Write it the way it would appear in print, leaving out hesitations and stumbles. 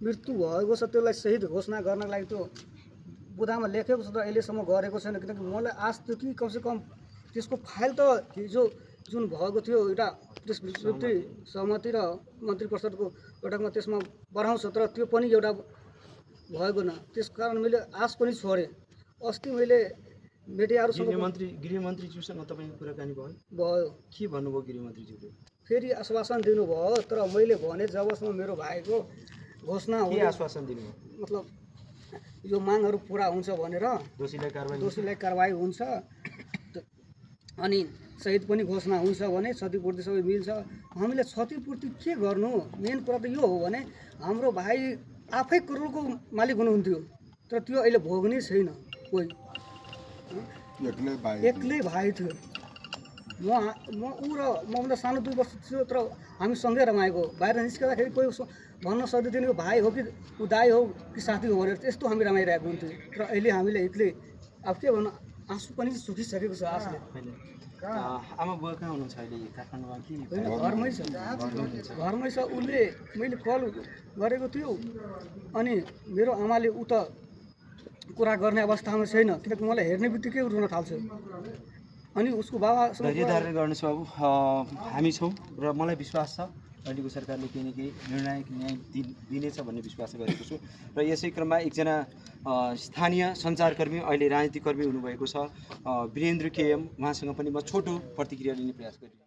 मृत्यु भएको छ त्यसलाई शहीद घोषणा गर्नको लागि त्यो बुदामा लेखेको छ तर अहिलेसम्म गरेको छैन। किनकि मलाई आश थियो कि कमसेकम त्यसको फाइल त हिजो जुन भएको थियो एउटा प्रेस विज्ञप्ति सहमति र मन्त्री परिषदको बैठकमा त्यसमा बढाउँछ तर त्यो पनि एउटा भएको न। त्यसकारण मैले आश पनि छोडेँ। अस्ति मैले मिडियाहरूसँग गृहमन्त्रीज्यूसँग तपाईँको कुराकानी भयो। के भन्नुभयो गृहमन्त्रीज्यूले? फेरि आश्वासन दिनुभयो तर मैले भने जबसम्म मेरो भाइको घोषणा के आश्वासन दिनुभयो? मतलब यो मागहरू पुरा हुन्छ भनेर दोषीलाई कारवाही हुन्छ अनि शहीद पनि घोषणा हुन्छ भने क्षतिपूर्ति सबै मिल्छ। हामीले क्षतिपूर्ति के गर्नु? मेन कुरा त यो हो भने हाम्रो भाइ आफै करोडको मालिक हुनुहुन्थ्यो तर त्यो अहिले भोग्ने छैन। कोही एक्लै भाइ थियो। म ऊ र मभन्दा सानो 2 वर्ष थियो तर हामी सँगै रमाएको। बाहिर निस्किँदाखेरि कोही भन्न सक्दैन यो भाइ हो कि ऊ दाइ हो कि साथी हो भनेर त्यस्तो हामी रमाइरहेको हुन्थ्यो। तर अहिले हामीले एक्लै अब के भन्नु आँसु पनि सुकिसकेको छ आँसुले। आमा बुवा कहाँ हुनुहुन्छ अहिले? काठमाडौँमा कि घरमै छ। उसले मैले कल गरेको थियो अनि मेरो आमाले ऊ त कुरा गर्ने अवस्थामा छैन किनकि मलाई हेर्ने बित्तिकै रुन थाल्छ। अनि उसको बाबा धैर्य धारण गर्नुहोस् बाबु, हामी छौँ र मलाई विश्वास छ अहिलेको सरकारले केही न केही निर्णायक न्याय दिनेछ भन्ने विश्वास गरेको छु। र यसै क्रममा एकजना स्थानीय सञ्चारकर्मी अहिले राजनीतिकर्मी हुनुभएको छ वीरेन्द्र केएम, उहाँसँग पनि म छोटो प्रतिक्रिया लिने प्रयास गरेँ।